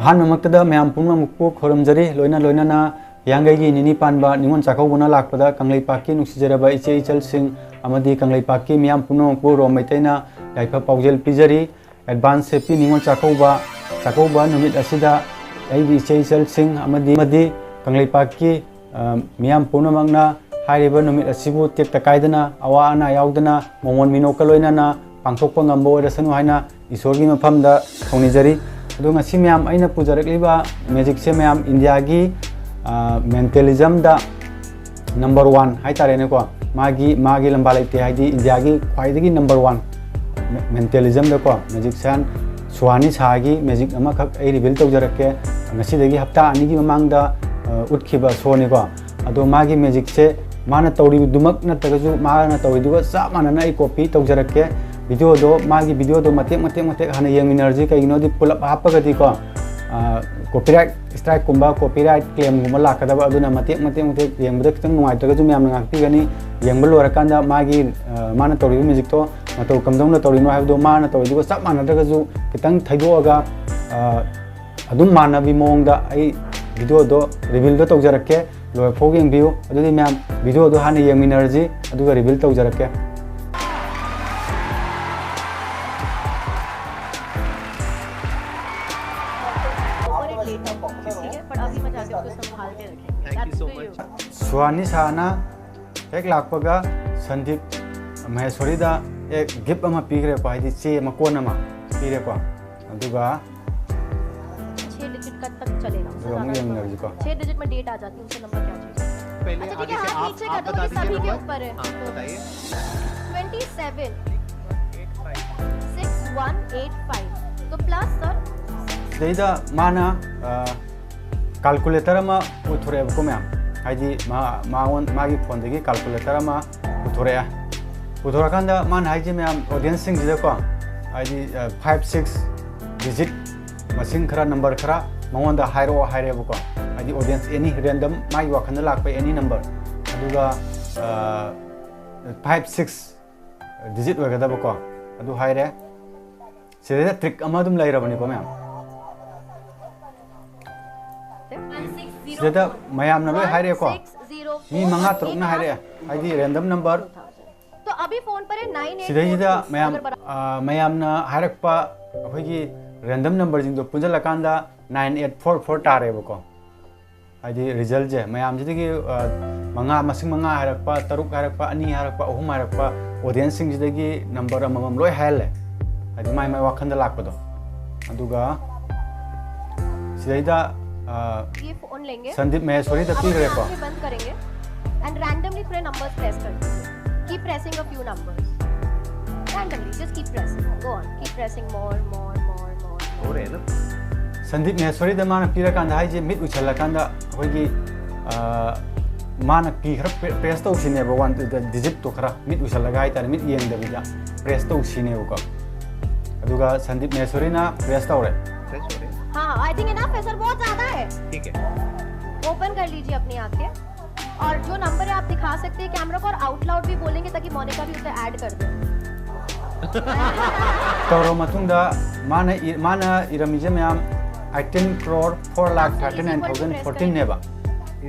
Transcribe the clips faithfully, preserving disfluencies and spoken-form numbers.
ꯑꯍꯥꯟꯕꯃꯛꯇꯗ ꯃꯌꯥꯝ ꯄꯨꯝꯅꯃꯛꯄꯨ ꯈꯨꯔꯨꯝꯖꯔꯤ꯫ ꯂꯣꯏꯅ ꯂꯣꯏꯅꯅ ꯍꯤꯌꯥꯡꯒꯩꯒꯤ ꯅꯤꯅꯤ ꯄꯥꯟꯕ ꯅꯤꯉꯣꯜ ꯆꯥꯛꯀꯧꯕꯅ ꯂꯥꯛꯄꯗ ꯀꯪꯂꯩꯄꯥꯛꯀꯤ ꯅꯨꯡꯁꯤꯖꯔꯕ ꯏꯆꯦ ꯏꯆꯜꯁꯤꯡ ꯑꯃꯗꯤ ꯀꯪꯂꯩꯄꯥꯛꯀꯤ ꯃꯤꯌꯥꯝ ꯄꯨꯝꯅꯃꯛꯄꯨ ꯔꯣꯝ ꯃꯩꯇꯩꯅ ꯌꯥꯏꯐ ꯄꯥꯎꯖꯦꯜ ꯄꯤꯖꯔꯤ꯫ Advance Happy Ningol Chakkouba. ꯆꯥꯛꯀꯧꯕ ꯅꯨꯃꯤꯠ ꯑꯁꯤꯗ ꯑꯩꯒꯤ ꯏꯆꯦ ꯏꯆꯜꯁꯤꯡ ꯑꯃꯗꯤ, ꯑꯃꯗꯤ ꯀꯪꯂꯩꯄꯥꯛꯀꯤ, ꯑ, ꯃꯤꯌꯥꯝ ꯄꯨꯝꯅꯃꯛꯅ ꯍꯥꯏꯔꯤꯕ ꯅꯨꯃꯤꯠ ꯑꯁꯤꯕꯨ ꯇꯦꯛꯇ ꯀꯥꯏꯗꯅ, ꯑꯋꯥ ꯑꯅꯥ ꯌꯥꯎꯗꯅ, ꯃꯣꯃꯣꯟ ꯃꯤꯅꯣꯛꯀ ꯂꯣꯏꯅꯅ ꯄꯥꯡꯊꯣꯛꯄ ꯉꯝꯕ ꯑꯣꯏꯔꯁꯅꯨ ꯍꯥꯏꯅ ꯏꯁꯣꯔꯒꯤ ꯃꯐꯝꯗ ꯊꯧꯅꯤꯖꯔꯤ꯫ ꯑꯗꯣ ꯉꯁꯤ ꯃꯌꯥꯝ ꯑꯩꯅ ꯄꯨꯖꯔꯛꯂꯤꯕ magicꯁꯦ ꯃꯌꯥꯝ ꯏꯟꯗꯤꯌꯥꯒꯤ, ꯑ, mentalismꯗ number one ꯍꯥꯏꯇꯥꯔꯦꯅꯦꯀꯣ꯫ ꯃꯥꯒꯤ, ꯃꯥꯒꯤ ꯂꯝꯕꯥ ꯂꯩꯇꯦ, ꯍꯥꯏꯗꯤ ꯏꯟꯗꯤꯌꯥꯒꯤ ꯈ꯭ꯋꯥꯏꯗꯒꯤ number one mentalismꯗꯀꯣ, magician ꯁꯨꯍꯥꯅꯤ ꯁꯥꯍꯒꯤ magic ꯑꯃꯈꯛ ꯑꯩ reveal ꯇꯧꯖꯔꯛꯀꯦ꯫ ꯉꯁꯤꯗꯒꯤ ꯍꯞꯇꯥ ꯑꯅꯤꯒꯤ ꯃꯃꯥꯡꯗ, ꯑ, ꯎꯠꯈꯤꯕ showꯅꯤꯀꯣ꯫ ꯑꯗꯣ ꯃꯥꯒꯤ magicꯁꯦ ꯃꯥꯅ ꯇꯧꯔꯤꯕꯗꯨꯃꯛ ꯅꯠꯇ꯭ꯔꯒꯁꯨ ꯃꯥꯅ ꯇꯧꯔꯤꯗꯨꯒ ꯆꯞ ꯃꯥꯟꯅꯅ ꯑꯩ copy ꯇꯧꯖꯔꯛꯀꯦ꯫ Videoꯗꯣ, ꯃꯥꯒꯤ videoꯗꯣ ꯃꯇꯦꯛ, ꯃꯇꯦꯛ, ꯃꯇꯦꯛ ꯍꯥꯟꯅ ꯌꯦꯡꯃꯤꯟꯅꯔꯁꯤ꯫ ꯀꯩꯒꯤꯅꯣꯗꯤ ꯄꯨꯂꯞ ꯍꯥꯞꯄꯒꯗꯤꯀꯣ, ꯑ, copyright strikeꯀꯨꯝꯕ, copyright claimꯒꯨꯝꯕ ꯂꯥꯛꯀꯗꯕ꯫ ꯑꯗꯨꯅ ꯃꯇꯦꯛ, ꯃꯇꯦꯛ, ꯃꯇꯦꯛ ꯌꯦꯡꯕꯗ ꯈꯤꯇꯪ ꯅꯨꯡꯉꯥꯏꯇ꯭ꯔꯒꯁꯨ ꯃꯌꯥꯝꯅ ꯉꯥꯛꯄꯤꯒꯅꯤ꯫ ꯌꯦꯡꯕ ꯂꯣꯏꯔꯀꯥꯟꯗ ꯃꯥꯒꯤ, ꯑ, ꯃꯥꯅ ꯇꯧꯔꯤꯕ magicꯇꯣ ꯃꯇꯧ ꯀꯝꯗꯧꯅ ꯇꯧꯔꯤꯅꯣ ꯍꯥꯏꯕꯗꯣ, ꯃꯥꯅ ꯇꯧꯔꯤꯗꯨꯒ ꯆꯞ ꯃꯥꯟꯅꯗ꯭ꯔꯒꯁꯨ ꯈꯤꯇꯪ ꯊꯩꯗꯣꯛꯑꯒ, ꯑ, ꯑꯗꯨꯝ ꯃꯥꯟꯅꯕꯤ ꯃꯑꯣꯡꯗ ꯑꯩ videoꯗꯣ revealꯗꯣ ꯇꯧꯖꯔꯛꯀꯦ꯫ ꯂꯣꯏꯐꯥꯎ ꯌꯦꯡꯕꯤꯌꯨ꯫ ꯑꯗꯨꯗꯤ ꯃꯌꯥꯝ videoꯗꯣ ꯍꯥꯟꯅ ꯌꯦꯡꯃꯤꯟꯅꯔꯁꯤ, ꯑꯗꯨꯒ reveal ꯇꯧꯖꯔꯛꯀꯦ꯫ Over it later, ठीक है? पर अभी मैं जाके उसको संभाल के रखेंगे। That's for you। ꯁꯨꯍꯥꯅꯤ ꯁꯥꯍꯅ ꯍꯦꯛ ꯂꯥꯛꯄꯒ ꯁꯟꯗꯤꯞ ꯃꯍꯦꯁꯣꯔꯤꯗ ꯑꯦ, gift ꯑꯃ ꯄꯤꯈ꯭ꯔꯦꯀꯣ, ꯍꯥꯏꯗꯤ ꯆꯦ ꯃꯀꯣꯟ ꯑꯃ ꯄꯤꯔꯦꯀꯣ꯫ ꯑꯗꯨꯒ छह digit का तक चलेगा, उससे अगर हम ज़्यादा नहीं। ꯌꯦꯡꯃꯤꯟꯅꯔꯁꯤꯀꯣ꯫ छह digit में date आ जाती है, उससे नंबर क्या चाहिए? पहले अच्छा, ठीक है, आप पीछे कर दो, क्योंकि सभी के ऊपर है। हाँ, बताइए। Twenty seven six one eight five। तो plus, sir। ꯁꯤꯗꯩꯗ ꯃꯥꯅ, ꯑ, calculator ꯑꯃ ꯄꯨꯊꯣꯔꯛꯑꯦꯕꯀꯣ ꯃꯌꯥꯝ꯫ ꯍꯥꯏꯗꯤ ꯃꯥ, ꯃꯥꯉꯣꯟ-, ꯃꯥꯒꯤ phoneꯗꯒꯤ calculator ꯑꯃ ꯄꯨꯊꯣꯔꯛꯑꯦ꯫ ꯄꯨꯊꯣꯔꯛꯑꯀꯥꯟꯗ ꯃꯥꯅ ꯍꯥꯏꯁꯦ ꯃꯌꯥꯝ, audienceꯁꯤꯡꯁꯤꯗꯀꯣ, ꯍꯥꯏꯗꯤ, ꯑ, five six digit ꯃꯁꯤꯡ ꯈꯔ, number ꯈꯔ ꯃꯉꯣꯟꯗ ꯍꯥꯏꯔꯛꯑꯣ ꯍꯥꯏꯔꯦꯕꯀꯣ꯫ ꯍꯥꯏꯗꯤ audience any random ꯃꯥꯒꯤ ꯋꯥꯈꯜꯗ ꯂꯥꯛꯄ any number꯫ ꯑꯗꯨꯒ, ꯑ, five six digit ꯑꯣꯏꯒꯗꯕꯀꯣ꯫ ꯑꯗꯨ ꯍꯥꯏꯔꯦ꯫ ꯁꯤꯗꯩꯗ trick ꯑꯃ ꯑꯗꯨꯝ ꯂꯩꯔꯕꯅꯤꯀꯣ ꯃꯌꯥꯝ꯫ ꯁꯤꯗꯩꯗ ꯃꯌꯥꯝꯅ ꯂꯣꯏ ꯍꯥꯏꯔꯛꯑꯦꯀꯣ꯫ ꯃꯤ ꯃꯉꯥ ꯇꯔꯨꯛꯅ ꯍꯥꯏꯔꯛꯑꯦ, ꯍꯥꯏꯗꯤ random number꯫ तो अभी फोन पर है नाइन एट ꯁꯤꯗꯩꯁꯤꯗ ꯃꯌꯥꯝ, ꯑ, ꯃꯌꯥꯝꯅ ꯍꯥꯏꯔꯛꯄ, ꯑꯩꯈꯣꯏꯒꯤ random numberꯁꯤꯡꯗꯣ ꯄꯨꯟꯁꯤꯜꯂꯀꯥꯟꯗ ꯅꯥꯏꯟ ꯑꯦꯠ ꯐꯣꯔ ꯐꯣꯔ ꯇꯥꯔꯦꯕꯀꯣ꯫ ꯍꯥꯏꯗꯤ resultꯁꯦ ꯃꯌꯥꯝꯁꯤꯗꯒꯤ, ꯑ, ꯃꯉꯥ, ꯃꯁꯤꯡ ꯃꯉꯥ ꯍꯥꯏꯔꯛꯄ, ꯇꯔꯨꯛ ꯍꯥꯏꯔꯛꯄ, ꯑꯅꯤ ꯍꯥꯏꯔꯛꯄ, ꯑꯍꯨꯝ ꯍꯥꯏꯔꯛꯄ audienceꯁꯤꯡꯁꯤꯗꯒꯤ number ꯑꯃꯃꯝ ꯂꯣꯏ ꯍꯥꯏꯍꯜꯂꯦ, ꯍꯥꯏꯗꯤ ꯃꯥꯏ ꯃꯥꯏ ꯋꯥꯈꯜꯗ ꯂꯥꯛꯄꯗꯣ꯫ ꯑꯗꯨꯒ ꯁꯤꯗꯩꯗ, ꯑ, ये फोन लेंगे। ꯁꯟꯗꯤꯞ ꯃꯍꯦꯁꯣꯔꯤꯗ आप अपनी ꯄꯤꯈ꯭ꯔꯦꯀꯣ꯫ आंखें बंद करेंगे and randomly थोड़े numbers press कर दीजिए। Keep pressing a few numbers। Randomly, just keep pressing। Go on, keep pressing more, more, more, more। हो रहे हैं ना? ꯁꯟꯗꯤꯞ ꯃꯍꯦꯁꯣꯔꯤꯗ ꯃꯥꯅ ꯄꯤꯔꯀꯥꯟꯗ ꯍꯥꯏꯁꯦ, ꯃꯤꯠ ꯎꯏꯁꯜꯂꯀꯥꯟꯗ ꯑꯩꯈꯣꯏꯒꯤ, ꯑ, ꯃꯥꯅ ꯀꯤ ꯈꯔ ꯄ꯭ꯔꯦꯁ ꯇꯧꯁꯤꯅꯦꯕ, ꯋꯥꯟ ꯗꯤꯖꯤꯠꯇꯣ ꯈꯔ ꯃꯤꯠ ꯎꯏꯁꯜꯂꯒ ꯍꯥꯏꯇꯥꯔꯦ, ꯃꯤꯠ ꯌꯦꯡꯗꯕꯤꯗ ꯄ꯭ꯔꯦꯁ ꯇꯧꯁꯤꯅꯦꯕꯀꯣ꯫ ꯑꯗꯨꯒ ꯁꯟꯗꯤꯞ ꯃꯍꯦꯁꯣꯔꯤꯅ ꯄ꯭ꯔꯦꯁ ꯇꯧꯔꯦ꯫ फ्रेश हो रहे हैं। हाँ, आई थिंक इनफ है सर, बहुत ज्यादा है। ठीक है। ओपन कर लीजिए अपनी आंखें और जो नंबर है आप दिखा सकते हैं कैमरा को, और आउट लाउड भी बोलेंगे ताकि मोनिका भी उसे ऐड कर दे। ꯇꯧꯔꯕ ꯃꯇꯨꯡꯗ ꯃꯥꯅ ꯏ- ꯃꯥꯅ ꯏꯔꯝꯃꯤꯁꯦ ꯃꯌꯥꯝ eighteen crore four lakh thirty nine thousand fourteen ꯅꯦꯕ꯫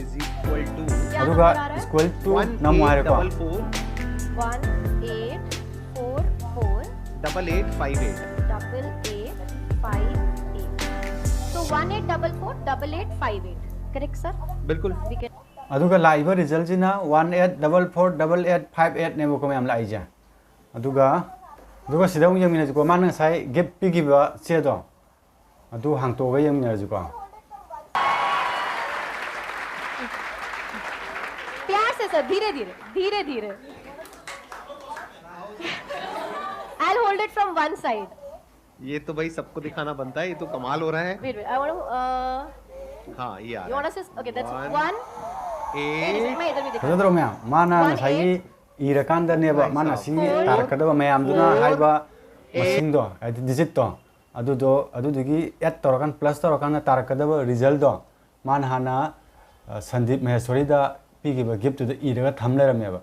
Is equal to क्या ꯑꯗꯨꯒ नंबर आ रहा है? equal to ꯅꯝꯃꯣ ꯍꯥꯏꯔꯦꯀꯣ꯫ One eight double four One eight four four double eight five eight। double eight five eight। So one eight double four double eight five eight, correct sir? बिल्कुल। We can ꯑꯗꯨꯒ ꯂꯥꯛꯏꯕ resultꯁꯤꯅ one eight double four double eight five eight ꯅꯦꯕꯀꯣ ꯃꯌꯥꯝ ꯂꯥꯛꯏꯁꯦ꯫ ꯑꯗꯨꯒ ꯑꯗꯨꯒ ꯁꯤꯗ ꯑꯃꯨꯛ ꯌꯦꯡꯃꯤꯟꯅꯁꯤꯀꯣ, ꯃꯥꯅ ꯉꯁꯥꯏ gift ꯄꯤꯈꯤꯕ ꯆꯦꯗꯣ, ꯑꯗꯨ ꯍꯥꯡꯇꯣꯛꯑꯒ ꯌꯦꯡꯃꯤꯟꯅꯔꯁꯤꯀꯣ꯫ प्यार से सर, धीरे धीरे, धीरे धीरे। I'll hold it from one side। ये तो भाई सबको दिखाना बनता है, ये तो कमाल हो रहा है। Wait, wait, I want to, uh, हाँ, ये आ you रहा want है। to say, okay, that's One, one। Eight, मैं इधर भी दिखा। ꯐꯖꯗ꯭ꯔꯣ ꯃꯌꯥꯝ? ꯃꯥꯅ One ꯉꯁꯥꯏꯒꯤ eight। ꯏꯔꯀꯥꯟꯗꯅꯦꯕ, ꯃꯥꯅ ꯁꯤꯒꯤ ꯇꯥꯔꯛꯀꯗꯕ ꯃꯌꯥꯝꯗꯨꯅ ꯍꯥꯏꯕ ꯃꯁꯤꯡꯗꯣ, ꯍꯥꯏꯗꯤ ꯗꯤꯖꯤꯠꯇꯣ, ꯑꯗꯨꯗꯣ, ꯑꯗꯨꯗꯨꯒꯤ ꯑꯦꯗ ꯇꯧꯔꯀꯥꯟꯗ, ꯄ꯭ꯂꯁ ꯇꯧꯔꯀꯥꯟꯗ ꯇꯥꯔꯛꯀꯗꯕ ꯔꯤꯖꯜꯗꯣ ꯃꯥꯅ ꯍꯥꯟꯅ, ꯑ, ꯁꯟꯗꯤꯞ ꯃꯍꯦꯁꯣꯔꯤꯗ ꯄꯤꯈꯤꯕ ꯒꯤꯐꯇꯨꯗ ꯏꯔꯒ ꯊꯝ ꯂꯩꯔꯝꯃꯦꯕ꯫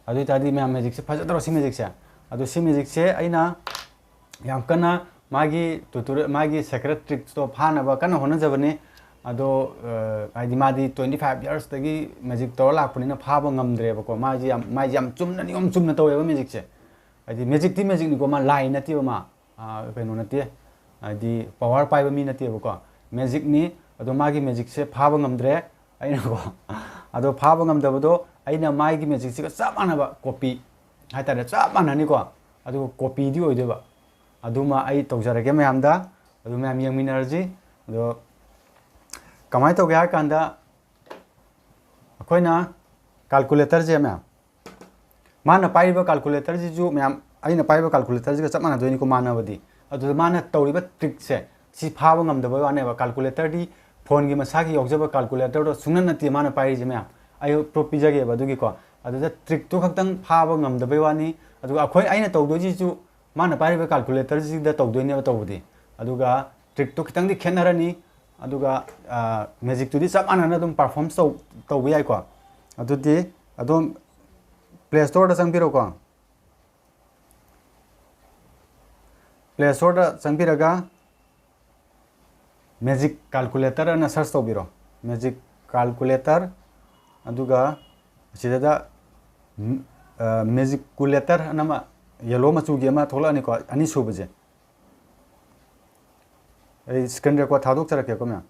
ꯑꯗꯨ ꯑꯣꯏꯇꯥꯔꯗꯤ ꯃꯌꯥꯝ, ꯃꯦꯖꯤꯛꯁꯦ ꯐꯖꯗ꯭ꯔꯣ, ꯁꯤ ꯃꯦꯖꯤꯛꯁꯦ? ꯑꯗꯣ ꯁꯤ ꯃꯦꯖꯤꯛꯁꯦ ꯑꯩꯅ ꯌꯥꯝ ꯀꯟꯅ ꯃꯥꯒꯤ ꯇꯨꯇꯣꯔꯤꯌꯦꯜ, ꯃꯥꯒꯤ ꯁꯦꯀ꯭ꯔꯦꯠ ꯇ꯭ꯔꯤꯛꯁꯇꯣ ꯐꯥꯅꯕ ꯀꯟꯅ ꯍꯣꯠꯅꯖꯕꯅꯤ꯫ ꯑꯗꯣ ꯑ, ꯍꯥꯏꯗꯤ ꯃꯥꯗꯤ twenty five yearsꯇꯒꯤ magic ꯇꯧꯔ ꯂꯥꯛꯄꯅꯤꯅ ꯐꯥꯕ ꯉꯝꯗ꯭ꯔꯦꯕꯀꯣ꯫ ꯃꯥꯁꯦ ꯌꯥꯝ, ꯃꯥꯁꯦ ꯌꯥꯝ ꯆꯨꯝꯅ, ꯅꯤꯌꯣꯝ ꯆꯨꯝꯅ ꯇꯧꯋꯦꯕ magicꯁꯦ꯫ ꯍꯥꯏꯗꯤ magicꯇꯤ magicꯅꯤꯀꯣ, ꯃꯥ ꯂꯥꯏ ꯅꯠꯇꯦꯕ, ꯃꯥ ꯑ, ꯀꯩꯅꯣ ꯅꯠꯇꯦ, ꯍꯥꯏꯗꯤ power ꯄꯥꯏꯕ ꯃꯤ ꯅꯠꯇꯦꯕꯀꯣ, magicꯅꯤ꯫ ꯑꯗꯣ ꯃꯥꯒꯤ magicꯁꯦ ꯐꯥꯕ ꯉꯝꯗ꯭ꯔꯦ ꯑꯩꯅꯀꯣ꯫ ꯑꯗꯣ ꯐꯥꯕ ꯉꯝꯗꯕꯗꯣ ꯑꯩꯅ ꯃꯥꯒꯤ magicꯁꯤꯒ ꯆꯞ ꯃꯥꯟꯅꯕ copy ꯍꯥꯏꯇꯥꯔꯦ, ꯆꯞ ꯃꯥꯟꯅꯅꯤꯀꯣ, ꯑꯗꯨꯒ copyꯗꯤ ꯑꯣꯏꯗꯣꯏꯕ꯫ ꯑꯗꯨꯃ ꯑꯩ ꯇꯧꯖꯔꯒꯦ ꯃꯌꯥꯝꯗ, ꯑꯗꯨ ꯃꯌꯥꯝ ꯌꯦꯡꯃꯤꯟꯅꯔꯁꯤ꯫ ꯑꯗꯣ ꯀꯃꯥꯏꯅ ꯇꯧꯒꯦ ꯍꯥꯏ ꯀꯥꯟꯗ, ꯑꯩꯈꯣꯏꯅ calculatorꯁꯦ ꯃꯌꯥꯝ, ꯃꯥꯅ ꯄꯥꯏꯔꯤꯕ calculatorꯁꯤꯁꯨ ꯃꯌꯥꯝ, ꯑꯩꯅ ꯄꯥꯏꯔꯤꯕ calculatorꯁꯤꯒ ꯆꯞ ꯃꯥꯟꯅꯗꯣꯏꯅꯤꯀꯣ, ꯃꯥꯟꯅꯕꯗꯤ꯫ ꯑꯗꯨꯗ ꯃꯥꯅ ꯇꯧꯔꯤꯕ trickꯁꯦ, ꯁꯤ ꯐꯥꯕ ꯉꯝꯗꯕꯩ ꯋꯥꯅꯦꯕ꯫ Calculatorꯗꯤ phoneꯒꯤ ꯃꯁꯥꯒꯤ ꯌꯥꯎꯖꯕ calculatorꯗꯣ ꯁꯨꯡꯅꯠ ꯅꯠꯇꯦ ꯃꯥꯅ ꯄꯥꯏꯔꯤꯁꯦ ꯃꯌꯥꯝ꯫ ꯑꯩ proof ꯄꯤꯖꯒꯦꯕ ꯑꯗꯨꯒꯤꯀꯣ꯫ ꯑꯗꯨꯗ trickꯇꯣ ꯈꯛꯇꯪ ꯐꯥꯕ ꯉꯝꯗꯕꯩ ꯋꯥꯅꯤ꯫ ꯑꯗꯨꯒ ꯑꯩꯈꯣꯏ, ꯑꯩꯅ ꯇꯧꯗꯣꯏꯁꯤꯁꯨ ꯃꯥꯅ ꯄꯥꯏꯔꯤꯕ calculatorꯁꯤꯗ ꯇꯧꯗꯣꯏꯅꯦꯕ ꯇꯧꯕꯗꯤ꯫ ꯑꯗꯨꯒ trickꯇꯣ ꯈꯤꯇꯪꯗꯤ ꯈꯦꯠꯅꯔꯅꯤ꯫ ꯑꯗꯨꯒ ꯑ, magicꯇꯨꯗꯤ ꯆꯞ ꯃꯥꯟꯅꯅ ꯑꯗꯨꯝ perform ꯇꯧ-, ꯇꯧꯕ ꯌꯥꯏꯀꯣ꯫ ꯑꯗꯨꯗꯤ ꯑꯗꯣꯝ Play Storeꯗ ꯆꯪꯕꯤꯔꯣꯀꯣ꯫ Play Storeꯗ ꯆꯪꯕꯤꯔꯒ magic calculator ꯑꯅ search ꯇꯧꯕꯤꯔꯣ꯫ Magic calculator, ꯑꯗꯨꯒ ꯑꯁꯤꯗ ꯃ-, ꯑ, magiculator ꯑꯅ ꯑꯃ yellow ꯃꯆꯨꯒꯤ ꯑꯃ ꯊꯣꯛꯂꯛꯑꯅꯤꯀꯣ, ꯑꯅꯤꯁꯨꯕꯁꯦ꯫ ꯑꯩ screen record ꯊꯥꯗꯣꯛꯆꯔꯛꯀꯦꯀꯣ ꯃꯌꯥꯝ꯫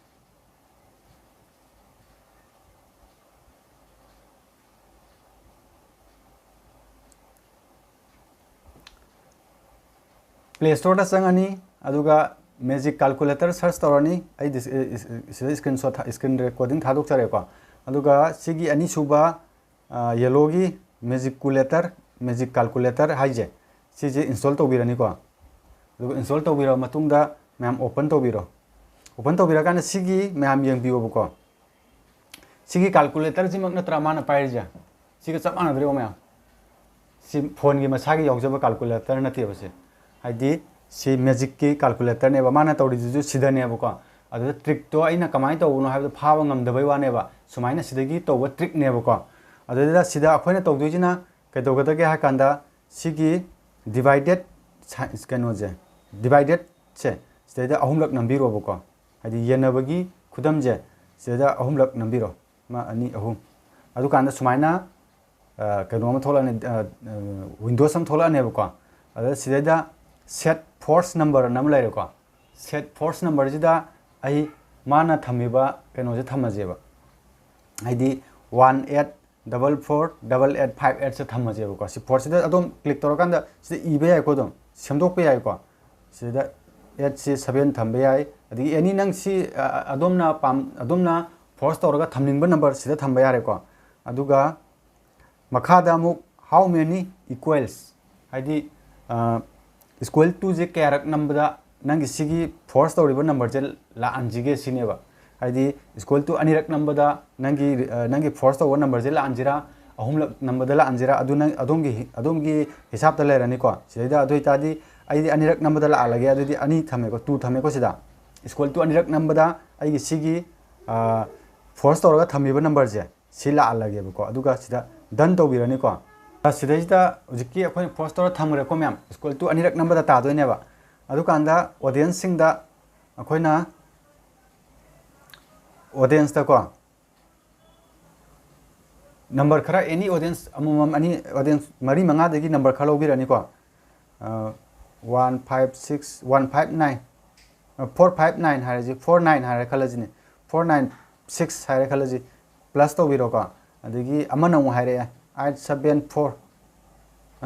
Play Storeꯗ ꯆꯪꯉꯅꯤ, ꯑꯗꯨꯒ magic calculator search ꯇꯧꯔꯅꯤ꯫ ꯑꯩ ꯗꯤꯁ-, ꯑꯦ, ꯏꯁ-, ꯁꯤꯗ screenshot ꯊꯥ-, screen recording ꯊꯥꯗꯣꯛꯆꯔꯦꯀꯣ꯫ ꯑꯗꯨꯒ ꯁꯤꯒꯤ ꯑꯅꯤꯁꯨꯕ, ꯑ, yellowꯒꯤ magiculator, magic calculator ꯍꯥꯏꯁꯦ, ꯁꯤꯁꯦ install ꯇꯧꯕꯤꯔꯅꯤꯀꯣ꯫ ꯑꯗꯨꯒ install ꯇꯧꯕꯤꯔꯕ ꯃꯇꯨꯡꯗ ꯃꯌꯥꯝ open ꯇꯧꯕꯤꯔꯣ꯫ Open ꯇꯧꯕꯤꯔꯀꯥꯟꯗ ꯁꯤꯒꯤ ꯃꯌꯥꯝ ꯌꯦꯡꯕꯤꯌꯣꯕꯀꯣ꯫ ꯁꯤꯒꯤ calculatorꯁꯤꯃꯛ ꯅꯠꯇ꯭ꯔꯥ ꯃꯥꯅ ꯄꯥꯏꯔꯤꯁꯦ? ꯁꯤꯒ ꯆꯞ ꯃꯥꯟꯅꯗ꯭ꯔꯦꯕ ꯃꯌꯥꯝ꯫ ꯁꯤ phoneꯒꯤ ꯃꯁꯥꯒꯤ ꯌꯥꯎꯖꯕ calculator ꯅꯠꯇꯦꯕ ꯁꯦ꯫ ꯍꯥꯏꯗꯤ ꯁꯤ magicꯀꯤ calculatorꯅꯦꯕ꯫ ꯃꯥꯅ ꯇꯧꯔꯤꯗꯨꯁꯨ ꯁꯤꯗꯅꯦꯕꯀꯣ꯫ ꯑꯗꯨꯗ trickꯇꯣ ꯑꯩꯅ ꯀꯃꯥꯏꯅ ꯇꯧꯕꯅꯣ ꯍꯥꯏꯕꯗꯣ ꯐꯥꯕ ꯉꯝꯗꯕꯩ ꯋꯥꯅꯦꯕ꯫ ꯁꯨꯃꯥꯏꯅ ꯁꯤꯗꯒꯤ ꯇꯧꯕ trickꯅꯦꯕꯀꯣ꯫ ꯑꯗꯨꯗ ꯁꯤꯗ ꯑꯩꯈꯣꯏꯅ ꯇꯧꯗꯣꯏꯁꯤꯅ ꯀꯩꯗꯧꯒꯗꯒꯦ ꯍꯥꯏ ꯀꯥꯟꯗ, ꯁꯤꯒꯤ divided ꯁꯥꯏ-, ꯀꯩꯅꯣꯁꯦ, dividedꯁꯦ ꯁꯤꯗꯩꯗ ꯑꯍꯨꯝꯂꯛ ꯅꯝꯕꯤꯔꯣꯕꯀꯣ꯫ ꯍꯥꯏꯗꯤ ꯌꯦꯟꯅꯕꯒꯤ ꯈꯨꯗꯝꯁꯦ ꯁꯤꯗꯩꯗ ꯑꯍꯨꯝꯂꯛ ꯅꯝꯕꯤꯔꯣ, ꯑꯃ, ꯑꯅꯤ, ꯑꯍꯨꯝ꯫ ꯑꯗꯨꯀꯥꯟꯗ ꯁꯨꯃꯥꯏꯅ ꯀꯩꯅꯣ ꯑꯃ ꯊꯣꯛꯂꯛꯑꯅꯤ, ꯋꯤꯟꯗꯣꯁ ꯑꯃ ꯊꯣꯛꯂꯛꯑꯅꯦꯕꯀꯣ꯫ ꯑꯗ ꯁꯤꯗꯩꯗ set force number ꯑꯅ ꯑꯃ ꯂꯩꯔꯦꯀꯣ꯫ Set force number ꯁꯤꯗ ꯑꯩ ꯃꯥꯅ ꯊꯝꯃꯤꯕ ꯀꯩꯅꯣꯁꯦ ꯊꯝꯃꯁꯦꯕ, ꯍꯥꯏꯗꯤ one eight double four double eight five eight ꯁꯦ ꯊꯝꯃꯁꯦꯕꯀꯣ꯫ ꯁꯤ force ꯁꯤꯗ ꯑꯗꯨꯝ click ꯇꯧꯔꯀꯥꯟꯗ ꯁꯤꯗ ꯏꯕ ꯌꯥꯏꯀꯣ, ꯑꯗꯨꯝ ꯁꯦꯝꯗꯣꯛꯄ ꯌꯥꯏꯀꯣ꯫ ꯁꯤꯗ eight ꯁꯤ seven ꯊꯝꯕ ꯌꯥꯏ, ꯑꯗꯒꯤ any ꯅꯪ ꯁꯤ ꯑꯗꯣꯝꯅ ꯄꯥꯝ ꯑꯗꯣꯝꯅ force ꯇꯧꯔꯒ ꯊꯝꯅꯤꯡꯕ number ꯁꯤꯗ ꯊꯝꯕ ꯌꯥꯔꯦꯀꯣ꯫ ꯑꯗꯨꯒ ꯃꯈꯥꯗ ꯑꯃꯨꯛ how many equals, ꯍꯥꯏꯗꯤ equal to ꯁꯦ ꯀꯌꯥꯔꯛ ꯅꯝꯕꯗ ꯅꯪꯒꯤ ꯁꯤꯒꯤ force ꯇꯧꯔꯤꯕ number ꯁꯦ ꯂꯥꯛꯍꯟꯁꯤꯒꯦ ꯁꯤꯅꯦꯕ꯫ ꯍꯥꯏꯗꯤ equal to ꯑꯅꯤꯔꯛ ꯅꯝꯕꯗ ꯅꯪꯒꯤ ꯅꯪꯒꯤ force ꯇꯧꯕ number ꯁꯦ ꯂꯥꯛꯍꯟꯁꯤꯔꯥ, ꯑꯍꯨꯝꯂꯛ ꯅꯝꯕꯗ ꯂꯥꯛꯍꯟꯁꯤꯔꯥ, ꯑꯗꯨ ꯅꯪ ꯑꯗꯣꯝꯒꯤ ꯑꯗꯣꯝꯒꯤ ꯍꯤꯁꯥꯞꯇ ꯂꯩꯔꯅꯤꯀꯣ꯫ ꯁꯤꯗꯩꯗ ꯑꯗꯨ ꯑꯣꯏꯇꯥꯔꯗꯤ ꯑꯩꯗꯤ ꯑꯅꯤꯔꯛ ꯅꯝꯕꯗ ꯂꯥꯛꯍꯜꯂꯒꯦ꯫ ꯑꯗꯨꯗꯤ ꯑꯅꯤ ꯊꯝꯃꯦꯀꯣ, two ꯊꯝꯃꯦꯀꯣ꯫ ꯁꯤꯗ equal to ꯑꯅꯤꯔꯛ ꯅꯝꯕꯗ ꯑꯩꯒꯤ ꯁꯤꯒꯤ force ꯇꯧꯔꯒ ꯊꯝꯃꯤꯕ number ꯁꯦ ꯁꯤ ꯂꯥꯛꯍꯜꯂꯒꯦꯕꯀꯣ꯫ ꯑꯗꯨꯒ ꯁꯤꯗ done ꯇꯧꯕꯤꯔꯅꯤꯀꯣ꯫ ꯁꯤꯗꯩꯁꯤꯗ ꯍꯧꯖꯤꯛꯀꯤ ꯑꯩꯈꯣꯏꯅ force ꯇꯧꯔ ꯊꯝꯈ꯭ꯔꯦꯀꯣ ꯃꯌꯥꯝ, equal to ꯑꯅꯤꯔꯛ ꯅꯝꯕꯗ ꯇꯥꯗꯣꯏꯅꯦꯕ꯫ ꯑꯗꯨꯀꯥꯟꯗ audience ꯁꯤꯡꯗ ꯑꯩꯈꯣꯏꯅ audience ꯇꯀꯣ number ꯈꯔ, any audience ꯑꯃꯃꯝ, ꯑꯅꯤ, audience ꯃꯔꯤ ꯃꯉꯥꯗꯒꯤ number ꯈꯔ ꯂꯧꯕꯤꯔꯅꯤꯀꯣ꯫ One five six, one five nine, four five nine ꯍꯥꯏꯔꯁꯤ, four nine ꯍꯥꯏꯔꯦ ꯈꯜꯂꯁꯤꯅꯦ, four nine six ꯍꯥꯏꯔꯦ ꯈꯜꯂꯁꯤ, plus ꯇꯧꯕꯤꯔꯣꯀꯣ꯫ ꯑꯗꯒꯤ ꯑꯃꯅ ꯑꯃꯨꯛ ꯍꯥꯏꯔꯛꯑꯦ, eight seven four,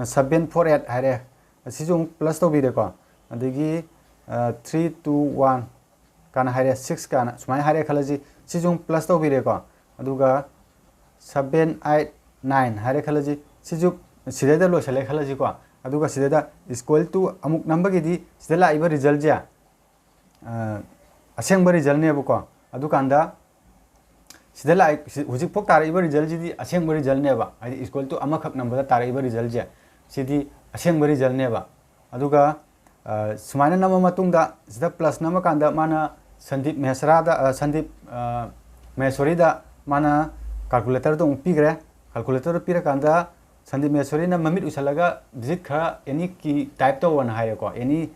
seven four eight ꯍꯥꯏꯔꯛꯑꯦ, ꯑꯁꯤꯁꯨ ꯑꯃꯨꯛ plus ꯇꯧꯕꯤꯔꯦꯀꯣ꯫ ꯑꯗꯒꯤ three two one ꯀꯥꯏꯅ ꯍꯥꯏꯔꯦ, six ꯀꯥꯏꯅ ꯁꯨꯃꯥꯏꯅ ꯍꯥꯏꯔꯦ ꯈꯜꯂꯁꯤ, ꯁꯤꯁꯨ ꯑꯃꯨꯛ plus ꯇꯧꯕꯤꯔꯦꯀꯣ꯫ ꯑꯗꯨꯒ seven eight nine ꯍꯥꯏꯔꯦ ꯈꯜꯂꯁꯤ, ꯁꯤꯁꯨ ꯁꯤꯗꯩꯗ ꯂꯣꯏꯁꯤꯜꯂꯦ ꯈꯜꯂꯁꯤꯀꯣ꯫ ꯑꯗꯨꯒ ꯁꯤꯗꯩꯗ equal to ꯑꯃꯨꯛ ꯅꯝꯕꯒꯤꯗꯤ ꯁꯤꯗ ꯂꯥꯛꯏꯕ result ꯁꯦ ꯑꯁꯦꯡꯕ result ꯅꯦꯕꯀꯣ꯫ ꯑꯗꯨꯀꯥꯟꯗ ꯁꯤꯗ ꯂꯥꯛꯏ, ꯍꯧꯖꯤꯛꯐꯥꯎ ꯇꯥꯔꯛꯏꯕ result ꯁꯤꯗꯤ ꯑꯁꯦꯡꯕ result ꯅꯦꯕ, ꯍꯥꯏꯗꯤ equal to ꯑꯃꯈꯛ ꯅꯝꯕꯗ ꯇꯥꯔꯛꯏꯕ result ꯁꯦ, ꯁꯤꯗꯤ ꯑꯁꯦꯡꯕ result ꯅꯦꯕ꯫ ꯑꯗꯨꯒ ꯁꯨꯃꯥꯏꯅ ꯅꯝꯃ ꯃꯇꯨꯡꯗ ꯁꯤꯗ plus ꯅꯝꯃꯀꯥꯟꯗ ꯃꯥꯅ ꯁꯟꯗꯤꯞ ꯃꯍꯦꯁꯔꯥꯗ, ꯁꯟꯗꯤꯞ ꯃꯍꯦꯁꯣꯔꯤꯗ ꯃꯥꯅ calculator ꯗꯣ ꯑꯃꯨꯛ ꯄꯤꯈ꯭ꯔꯦ꯫ Calculator ꯗꯣ ꯄꯤꯔꯀꯥꯟꯗ ꯁꯟꯗꯤꯞ ꯃꯍꯦꯁꯣꯔꯤꯅ ꯃꯃꯤꯠ ꯎꯏꯁꯜꯂꯒ digit ꯈꯔ any key type ꯇꯧꯑꯣꯅ ꯍꯥꯏꯔꯦꯀꯣ, any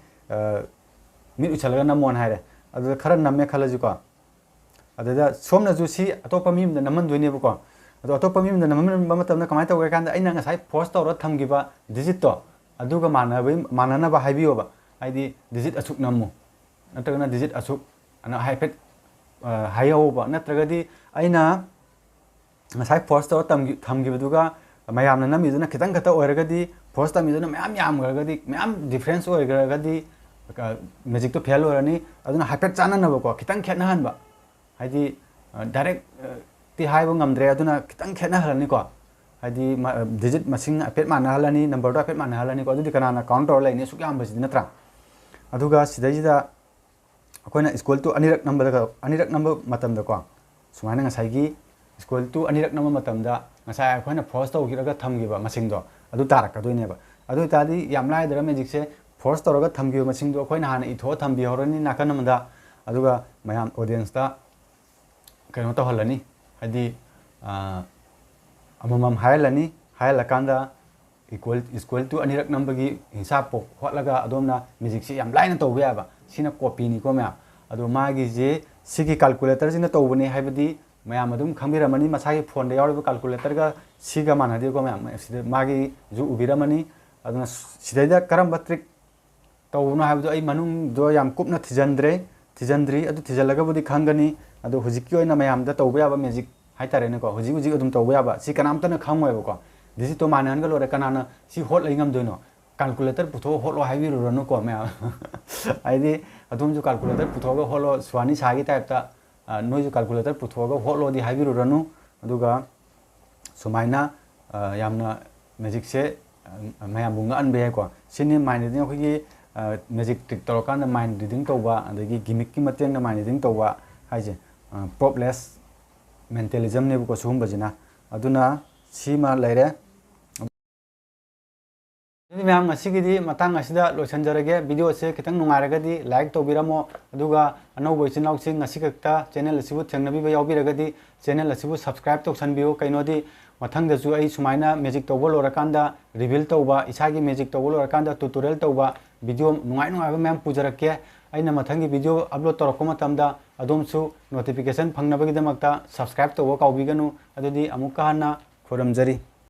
ꯃꯤꯠ ꯎꯏꯁꯜꯂꯒ ꯅꯝꯃꯣꯅ ꯍꯥꯏꯔꯦ꯫ ꯑꯗꯨꯗ ꯈꯔ ꯅꯝꯃꯦ ꯈꯜꯂꯁꯤꯀꯣ꯫ ꯑꯗꯨꯗ ꯁꯣꯝꯅꯁꯨ ꯁꯤ ꯑꯇꯣꯞꯄ ꯃꯤ ꯑꯃꯗ ꯅꯝꯍꯟꯗꯣꯏꯅꯦꯕꯀꯣ꯫ ꯑꯗꯣ ꯑꯇꯣꯞꯄ ꯃꯤ ꯑꯃꯗ ꯅꯝꯍꯟꯕ ꯃꯇꯝꯗ ꯀꯃꯥꯏꯅ ꯇꯧꯒꯦ ꯍꯥꯏ ꯀꯥꯟꯗ, ꯑꯩꯅ ꯉꯁꯥꯏ force ꯇꯧꯔ ꯊꯝꯈꯤꯕ digitꯇꯣ ꯑꯗꯨꯒ ꯃꯥꯟꯅꯕ, ꯃꯥꯟꯅꯅꯕ ꯍꯥꯏꯕꯤꯌꯣꯕ꯫ ꯍꯥꯏꯗꯤ digit ꯑꯁꯨꯛ ꯅꯝꯃꯨ, ꯅꯠꯇ꯭ꯔꯒꯅ digit ꯑꯁꯨꯛ ꯑꯅ ꯍꯥꯏꯐꯦꯠ, ꯑ, ꯍꯥꯏꯍꯧꯕ꯫ ꯅꯠꯇ꯭ꯔꯒꯗꯤ ꯑꯩꯅ ꯉꯁꯥꯏ force ꯇꯧꯔ ꯇꯝꯈꯤ-, ꯊꯝꯈꯤꯕꯗꯨꯒ ꯃꯌꯥꯝꯅ ꯅꯝꯃꯤꯗꯨꯅ ꯈꯤꯇꯪ ꯈꯛꯇ ꯑꯣꯏꯔꯒꯗꯤ, force ꯇꯝꯃꯤꯗꯨꯅ ꯃꯌꯥꯝ ꯌꯥꯝꯈ꯭ꯔꯒꯗꯤ, ꯃꯌꯥꯝ difference ꯑꯣꯏꯈ꯭ꯔꯒꯗꯤ, ꯑ, magicꯇꯣ fail ꯑꯣꯏꯔꯅꯤ꯫ ꯑꯗꯨꯅ ꯍꯥꯏꯐꯦꯠ ꯆꯥꯟꯅꯅꯕꯀꯣ, ꯈꯤꯇꯪ ꯈꯦꯠꯅꯍꯟꯕ꯫ ꯍꯥꯏꯗꯤ, ꯑ, direct, ꯑ, ꯇꯤ ꯍꯥꯏꯕ ꯉꯝꯗ꯭ꯔꯦ, ꯑꯗꯨꯅ ꯈꯤꯇꯪ ꯈꯦꯠꯅꯍꯜꯂꯅꯤꯀꯣ꯫ ꯍꯥꯏꯗꯤ ꯃ-, digit ꯃꯁꯤꯡ ꯍꯥꯏꯐꯦꯠ ꯃꯥꯟꯅꯍꯜꯂꯅꯤ, numberꯗꯣ ꯍꯥꯏꯐꯦꯠ ꯃꯥꯟꯅꯍꯜꯂꯅꯤꯀꯣ꯫ ꯑꯗꯨꯗꯤ ꯀꯅꯥꯅ count ꯇꯧꯔ ꯂꯩꯅꯤ ꯑꯁꯨꯛ ꯌꯥꯝꯕꯁꯤꯗꯤ, ꯅꯠꯇ꯭ꯔꯥ? ꯑꯗꯨꯒ ꯁꯤꯗꯩꯁꯤꯗ ꯑꯩꯈꯣꯏꯅ equal to ꯑꯅꯤꯔꯛ ꯅꯝꯕꯗ, ꯑꯅꯤꯔꯛ ꯅꯝꯕ ꯃꯇꯝꯗꯀꯣ, ꯁꯨꯃꯥꯏꯅ ꯉꯁꯥꯏꯒꯤ equal to ꯑꯅꯤꯔꯛ ꯅꯝꯕ ꯃꯇꯝꯗ ꯉꯁꯥꯏ ꯑꯩꯈꯣꯏꯅ force ꯇꯧꯈꯤꯔꯒ ꯊꯝꯈꯤꯕ ꯃꯁꯤꯡꯗꯣ ꯑꯗꯨ ꯇꯥꯔꯛꯀꯗꯣꯏꯅꯦꯕ꯫ ꯑꯗꯨ ꯑꯣꯏꯇꯥꯔꯗꯤ ꯌꯥꯝ ꯂꯥꯏꯗ꯭ꯔꯥ magicꯁꯦ? Force ꯇꯧꯔꯒ ꯊꯝꯈꯤꯕ ꯃꯁꯤꯡꯗꯣ ꯑꯩꯈꯣꯏꯅ ꯍꯥꯟꯅ ꯏꯊꯣꯛꯑ ꯊꯝꯕꯤꯍꯧꯔꯅꯤ ꯅꯥꯀꯟ ꯑꯃꯗ, ꯑꯗꯨꯒ ꯃꯌꯥꯝ audienceꯇ ꯀꯩꯅꯣ ꯇꯧꯍꯜꯂꯅꯤ, ꯍꯥꯏꯗꯤ, ꯑ, ꯑꯃꯃꯝ ꯍꯥꯏꯍꯜꯂꯅꯤ꯫ ꯍꯥꯏꯍꯜꯂꯀꯥꯟꯗ equal, equal to ꯑꯅꯤꯔꯛ ꯅꯝꯕꯒꯤ ꯍꯤꯁꯥꯞꯄꯨ ꯍꯣꯠꯂꯒ ꯑꯗꯣꯝꯅ magicꯁꯦ ꯌꯥꯝ ꯂꯥꯏꯅ ꯇꯧꯕ ꯌꯥꯏꯕ꯫ ꯁꯤꯅ copyꯅꯤꯀꯣ ꯃꯌꯥꯝ꯫ ꯑꯗꯣ ꯃꯥꯒꯤꯁꯦ ꯁꯤꯒꯤ calculatorꯁꯤꯅ ꯇꯧꯕꯅꯦ ꯍꯥꯏꯕꯗꯤ ꯃꯌꯥꯝ ꯑꯗꯨꯝ ꯈꯪꯕꯤꯔꯝꯃꯅꯤ, ꯃꯁꯥꯒꯤ phoneꯗ ꯌꯥꯎꯔꯤꯕ calculatorꯒ ꯁꯤꯒ ꯃꯥꯟꯅꯗꯦꯀꯣ ꯃꯌꯥꯝ꯫ ꯁꯤꯗ ꯃꯥꯒꯤꯁꯨ ꯎꯕꯤꯔꯝꯃꯅꯤ꯫ ꯑꯗꯨꯅ ꯁꯤꯗꯩꯗ ꯀꯔꯝꯕ trick ꯇꯧꯕꯅꯣ ꯍꯥꯏꯕꯗꯣ ꯑꯩ ꯃꯅꯨꯡꯗꯣ ꯌꯥꯝ ꯀꯨꯞꯅ ꯊꯤꯖꯤꯟꯗ꯭ꯔꯦ, ꯊꯤꯖꯤꯟꯗ꯭ꯔꯤ꯫ ꯑꯗꯨ ꯊꯤꯖꯤꯜꯂꯒꯕꯨꯗꯤ ꯈꯪꯒꯅꯤ꯫ ꯑꯗꯣ ꯍꯧꯖꯤꯛꯀꯤ ꯑꯣꯏꯅ ꯃꯌꯥꯝꯗ ꯇꯧꯕ ꯌꯥꯕ magic ꯍꯥꯏꯇꯥꯔꯦꯅꯦꯀꯣ, ꯍꯧꯖꯤꯛ ꯍꯧꯖꯤꯛ ꯑꯗꯨꯝ ꯇꯧꯕ ꯌꯥꯕ, ꯁꯤ ꯀꯅꯥꯝꯇꯅ ꯈꯪꯉꯣꯏꯕꯀꯣ꯫ Digitꯇꯣ ꯃꯥꯟꯅꯍꯟꯒ ꯂꯣꯏꯔꯦ, ꯀꯅꯥꯅ ꯁꯤ ꯍꯣꯠ ꯂꯩ ꯉꯝꯗꯣꯏꯅꯣ? Calculator ꯄꯨꯊꯣꯛꯑ ꯍꯣꯠꯂꯣ ꯍꯥꯏꯕꯤꯔꯨꯔꯅꯨꯀꯣ ꯃꯌꯥꯝ꯫ ꯍꯥꯏꯗꯤ ꯑꯗꯣꯝꯁꯨ calculator ꯄꯨꯊꯣꯛꯑꯒ ꯍꯣꯠꯂꯣ, ꯁꯨꯍꯥꯅꯤ ꯁꯥꯒꯤ typeꯇ, ꯑ, ꯅꯣꯏꯁꯨ calculator ꯄꯨꯊꯣꯛꯑꯒ ꯍꯣꯠꯂꯣꯗꯤ ꯍꯥꯏꯕꯤꯔꯨꯔꯅꯨ꯫ ꯑꯗꯨꯒ ꯁꯨꯃꯥꯏꯅ, ꯑ, ꯌꯥꯝꯅ magicꯁꯦ, ꯑ, ꯃꯌꯥꯝꯕꯨ ꯉꯛꯍꯟꯕ ꯌꯥꯏꯀꯣ꯫ ꯁꯤꯅꯤ mind reading, ꯑꯩꯈꯣꯏꯒꯤ, ꯑ, magic trick ꯇꯧꯔꯀꯥꯟꯗ mind reading ꯇꯧꯕ, ꯑꯗꯒꯤ gimmickꯀꯤ ꯃꯇꯦꯡꯅ mind reading ꯇꯧꯕ ꯍꯥꯏꯁꯦ, ꯑ, propless mentalismꯅꯦꯕꯀꯣ ꯁꯤꯒꯨꯝꯕꯁꯤꯅ꯫ ꯑꯗꯨꯅ ꯁꯤꯃ ꯂꯩꯔꯦ꯫ ꯑꯗꯨꯗꯤ ꯃꯌꯥꯝ, ꯉꯁꯤꯒꯤꯗꯤ ꯃꯇꯥꯡ ꯑꯁꯤꯗ ꯂꯣꯏꯁꯤꯟꯖꯔꯒꯦ꯫ Videoꯁꯦ ꯈꯤꯇꯪ ꯅꯨꯡꯉꯥꯏꯔꯒꯗꯤ like ꯇꯧꯕꯤꯔꯝꯃꯣ, ꯑꯗꯨꯒ ꯑꯅꯧꯕ ꯏꯆꯤꯟ ꯏꯅꯥꯎꯁꯤꯡ ꯉꯁꯤ ꯈꯛꯇ channel ꯑꯁꯤꯕꯨ ꯊꯦꯡꯅꯕꯤꯕ ꯌꯥꯎꯕꯤꯔꯒꯗꯤ channel ꯑꯁꯤꯕꯨ subscribe ꯇꯧꯁꯟꯕꯤꯌꯨ꯫ ꯀꯩꯅꯣꯗꯤ ꯃꯊꯪꯗꯁꯨ ꯑꯩ ꯁꯨꯃꯥꯏꯅ magic ꯇꯧꯕ ꯂꯣꯏꯔꯀꯥꯟꯗ reveal ꯇꯧꯕ, ꯏꯁꯥꯒꯤ magic ꯇꯧꯕ ꯂꯣꯏꯔꯀꯥꯟꯗ tutorial ꯇꯧꯕ, video ꯅꯨꯡꯉꯥꯏ ꯅꯨꯡꯉꯥꯏꯕ ꯃꯌꯥꯝ ꯄꯨꯖꯔꯛꯀꯦ꯫ ꯑꯩꯅ ꯃꯊꯪꯒꯤ video upload ꯇꯧꯔꯛꯄ ꯃꯇꯝꯗ ꯑꯗꯣꯝꯁꯨ notification ꯐꯪꯅꯕꯒꯤꯗꯃꯛꯇ subscribe ꯇꯧꯕ ꯀꯥꯎꯕꯤꯒꯅꯨ꯫ ꯑꯗꯨꯗꯤ ꯑꯃꯨꯛꯀ ꯍꯟꯅ ꯈꯨꯔꯨꯝꯖꯔꯤ꯫